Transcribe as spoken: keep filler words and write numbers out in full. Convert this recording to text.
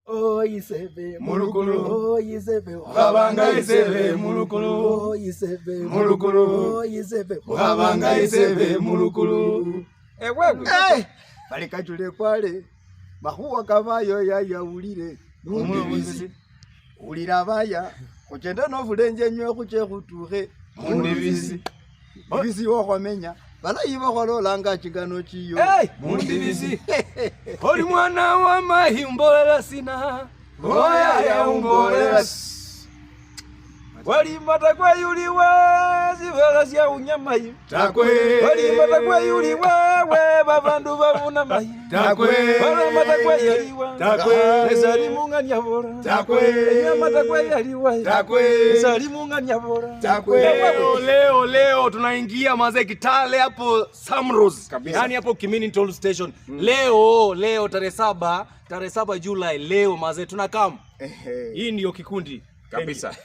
Oh, isebe, mulukulu. Oh, isebe, ukhabanga isebe, mulukulu. Oh, isebe, mulukulu. Oh, isebe, ukhabanga isebe, mulukulu. Ewewe. Eh! Bali kachule kwale, makhuwa kabayo yayawulire. Mundibisi. Wulira abaya, khuchende nobulenje enywe khuche khutukhe. Mundibisi. Mundibisi wokhwamenya, balayi bakhololanga chingano chiyo. Hey! Mundibisi. Oli mwana wa mayi mbolela sina. Oya ya umbolela s- Wali mata kwa yuliwe, zibela sia unyamayi. Takwe. Wali mata kwa yuliwe, we babandu babuna mayi. Takwe. Wala mata kwa yaliwa. Takwe. Esali munganya bora. Takwe. Enya mata kwa yaliwa. Takwe. Esali munganya bora. Takwe. Leo, leo, leo tunaingia mazee Kitale hapo Samros. Kabisa. Yaani hapo Kimini Toll Station. Leo, leo tarehe saba, tarehe saba July, leo mazee tunakam. Ehe. Hii ndio kikundi. Kabisa.